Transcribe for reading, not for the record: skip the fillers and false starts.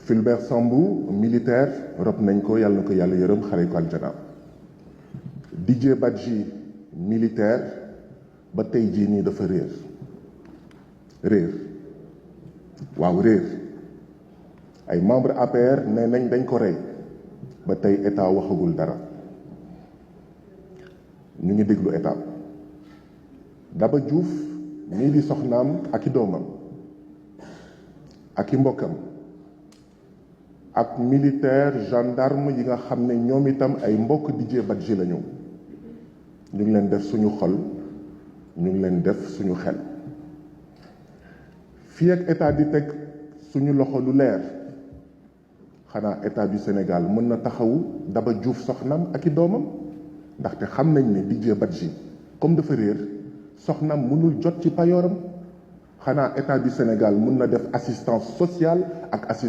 Fulbert Sambou militaire rob nañ ko yàlla na ko yàlla yërëm xare ko aljana. Didier Badji militaire ba tey jii nii dafa réer waaw réer ay membre APR nee nañ dañ ko rey ba tey état waxagul dara ñu ngi déglu état. Daba Diouf nii di soxnaam ak i doomam ak i mbokkam ak militaire gendarme yi nga xam ne ñoom itam ay mbokk Didier Badji lañu ñu ngi leen def suñu xol ñu ngi leen def suñu xel. fii ak état di teg suñu loxo lu leer xanaa état du Sénégal mën na taxawu Daba Diouf soxnaam ak i doomam ndaxte xam nañ ne Didier Badji comme dafa réer soxnaam mënul jot ci payooram xanaa état du Sénégal mën na def assistance sociale ak assistance